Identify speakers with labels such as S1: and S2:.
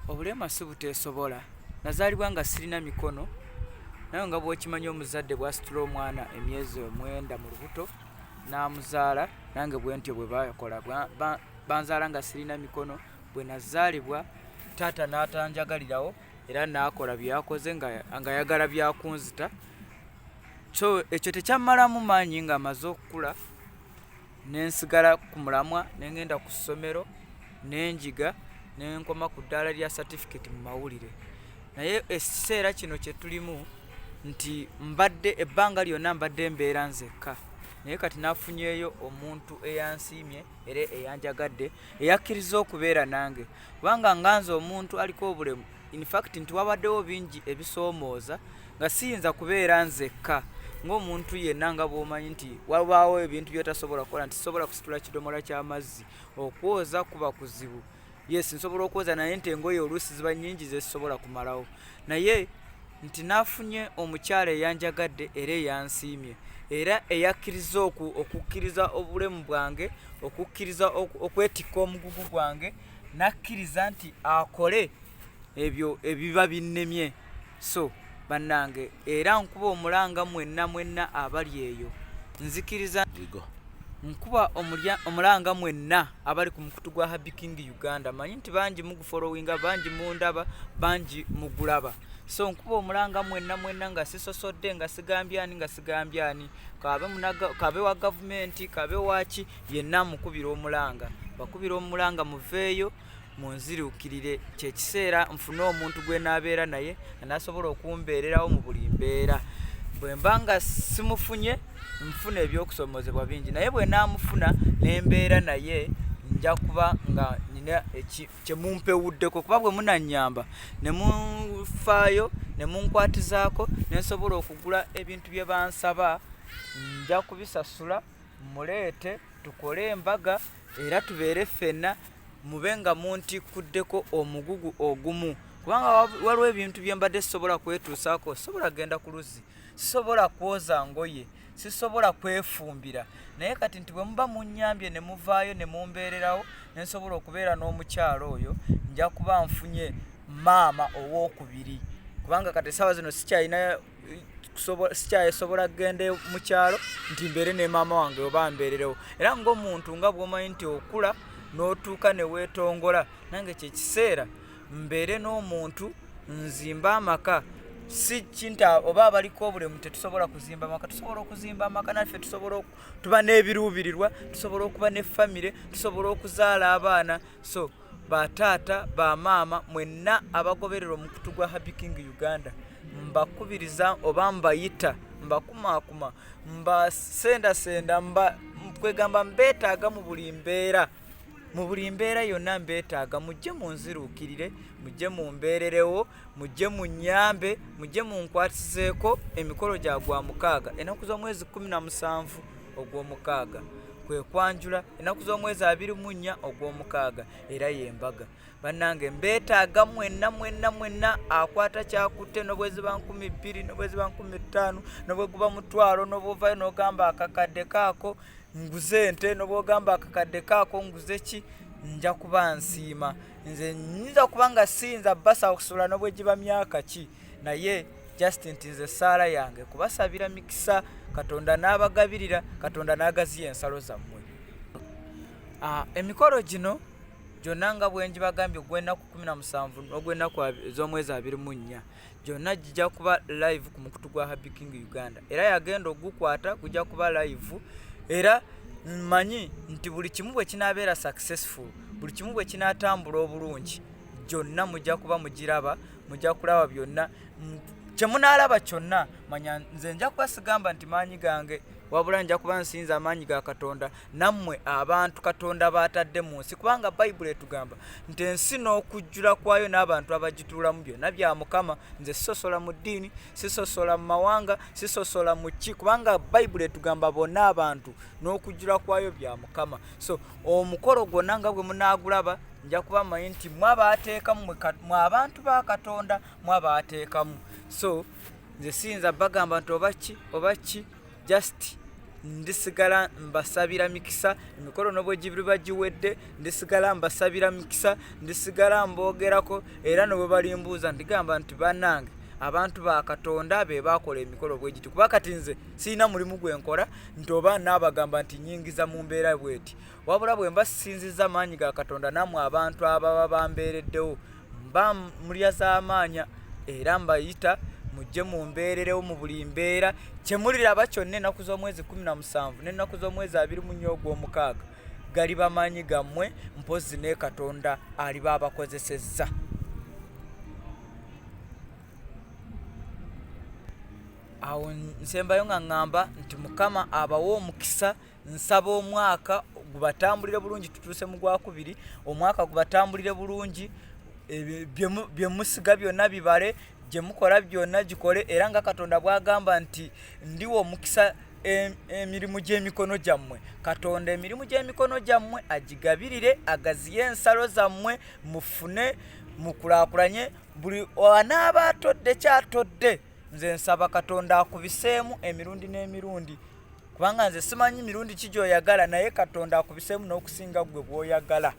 S1: Obulema si buteesobola. Nazaalibwa nga sirina mikono, naye nga bw'okimanyi omuzadde bw'asitula omwana emyezi 9 mu lubuto n'amuzaala, nange bwe ntyo bwe bakola. Banzaala nga sirina mikono. Bwe nazaalibwa taata n'atanjagalirawo era n'akola bye yakoze ng'ayagala bya kunzita. So ekyo tekyammalamu maanyi nga maze okukula ne nsigala ku mulamwa, ne ngenda ku ssomero ne njiga ne nkoma ku ddaala lya certificate mu mawulire. Naye ekiseera kino kye tulimu nti mbadde ebbanga lyonna mbadde mbeera nzekka, naye kati nafunyeeyo omuntu eyansiimye era eyanjagadde, eyakkiriza okubeera nange, kubanga nga nze omuntu aliko obulemu, in fact nti wabaddewo bingi ebisoomooza nga siyinza kubeera nzekka ng'omuntu yenna. Nga bw'omanyi nti wabaawo ebintu by'otasobola kukola, nti sisobola kusitula kidomola ky'amazzi, okwoza kuba kuzibu. Yes, nsobola okwoza, naye nti engoye oluusi ziba nnyingi zezisobola kumalawo. Naye nti nafunye omukyala eyanjagadde era eyansiimye era eyakkiriza okukkiriza obulemu bwange, okukkiriza okwetikka omugugu gwange, nakkiriza nti akole ebyo ebiba binnemye. So bannange, era nkuba omulanga mwenna mwenna abali eyo, nzikiriza nkuba omulanga mwenna abali ku mukutu gwa Happy King Uganda. Manyi nti bangi mugufollowinga, bangi mundaba, bangi mugulaba. So nkuba omulanga mwenna mwenna nga sisosodde, nga sigambye ani, nga sigambye ani, kabe wa gavumenti, kabe waki, yenna mukubira omulanga, bakubira omulanga muveeyo munziruukirire. Kyekiseera nfune omuntu gwe naabeera naye anaasobola okumbeererawo mu buli mbeera. Bwe mba nga simufunye, nfuna ebyokusoomozebwa bingi, naye bwe naamufuna ne mbeera naye, nja kuba nga nina kye mumpewuddeko, kuba bwe munannyamba ne mufaayo ne munkwatizaako ne nsobola okugula ebintu bye bansaba, nja kubisasula, muleete tukole embaga era tubeere ffenna, mube nga muntikkuddeko omugugu ogumu, kubanga waliwo ebintu bye mbadde sisobola kwetuusaako. Sisobola kugenda ku luzzi, sisobola kwoza ngoye, sisobola kwefumbira, naye kati nti bwe muba munnyambye ne muvaayo ne mumbeererawo ne nsobola okubeera n'omukyalo oyo, nja kuba nfunye maama owookubiri, kubanga kati essaawa zino sikyalina sikyasobola kugenda mu kyalo nti mbeere ne maama wange oba mbeererewo. Era ng'omuntu nga bw'omanyi nti okula n'otuuka ne weetongola, nange kyekiseera mbeere n'omuntu nzimbe amaka. Si kinti oba abaliko obulemu tetusobola kuzimba amaka. Tusobola okuzimba amaka naffe, tusobola tuba n'ebiruubirirwa, tusobola okuba ne famire, tusobola okuzaala abaana. So bataata, bamaama mwenna abagoberera omukutu gwa Happy King Uganda, mbakubiriza oba mbayita, mbakumaakuma, mbasendasenda, mba kwegamba mbeetaaga mu buli mbeera, mu buli mbeera yonna mbeetaaga. Mujje munziruukirire, mujje mumbeererewo, mujje munnyambe, mujje munkwatizeeko emikolo gya gwa mukaaga, ennaku z'omwezi 17 ogw'omukaaga kwe kwanjula, ennaku z'omwezi 24 ogw'omukaaga era y'embaga. Bannange, mbeetaaga mwenna mwenna mwenna akwata kyakutte, nobweziba 2000, nobweziba 5000, nobweguba 500, nobwovayo n'ogamba akakadde kaako nguze ente, nobwogamba akakadde kaako nguze ki, nja kuba nsiima. Nze nyinza kuba nga siyinza basasula nobwegiba myaka ki, naye just nti nze essaala yange kubasabira mikisa, Katonda n'abagabirira, Katonda n'agaziya ensalo zammwe. Emikolo gino gyonna nga bwe ngibagambye, ogw'ennaku 17 n'ogw'ennaku z'omwezi 24, gyonna gijja kuba live ku mukutu gwa Happy King Uganda, era yagenda ogukwata gujja kuba live. Era mmanyi nti buli kimu bwe kinaabeera successful, buli kimu bwe kinaatambula obulungi, gyonna mujja kuba mugiraba, mujja kulaba byonna kye munaalaba kyonna. Manya nze nja kuba sigamba nti maanyi gange, wabula nja kuba nsinza amaanyi ga Katonda nammwe abantu Katonda baatadde mu nsi, kubanga Bayibuli etugamba nti ensi n'okujjula kwayo n'abantu abagituulamu byonna bya Mukama. Nze sisosola mu ddiini, sisosola mu mawanga, sisosola mu ki, kubanga Bayibuli etugamba bonna abantu n'okujjula kwayo bya Mukama. So omukolo gwonna nga bwe munaagulaba, nja kuba mmanyi nti mwe abaateekamu, mwe abantu ba Katonda, mwe abaateekamu. So nze siyinza bagamba nti oba ki oba ki, just Ndisigala mbasabira mikisa, emikolo ne bwe giriba giwedde, ndisigala mbasabira mikisa, ndisigala mboogerako, era ne bwe balimbuuza ndigamba nti bannange abantu ba Katonda be baakola emikolo bwe giti, kuba kati nze sirina mulimu gwe nkola nti oba naabagamba nti nnyingiza mu mbeera bweti, wabula bwe mba sisinzizza maanyi ga Katonda nammwe abantu ababa bambeereddewo mba mulya z'amaanya era mbayita mujje mumbeererewo mu buli mbeera. Kye muliraba kyonna ennaku z'omwezi 17 n'ennaku z'omwezi 24 ogw'omukaaga galiba maanyi gammwe, mpozzi ne Katonda aliba abakozesezza. Awo nsembayo nga ŋŋamba nti Mukama abawe omukisa. Nsaba omwaka gubatambulire bulungi, tutuuse mu gwakubiri, omwaka gubatambulire bulungi, bye musiga byonna bibale, gye mukola byonna gikole, era nga Katonda bw'agamba nti ndiwa omukisa emirimu gy'emikono gyammwe. Katonda emirimu gy'emikono gyammwe agigabirire, agaziye ensalo zammwe, mufune, mukulaakulanye. Buli anaaba atodde ky'atodde, nze nsaba Katonda akubiseemu emirundi n'emirundi, kubanga nze simanyi mirundi ki gy'oyagala, naye Katonda akubiseemu n'okusinga ggwe bw'oyagala.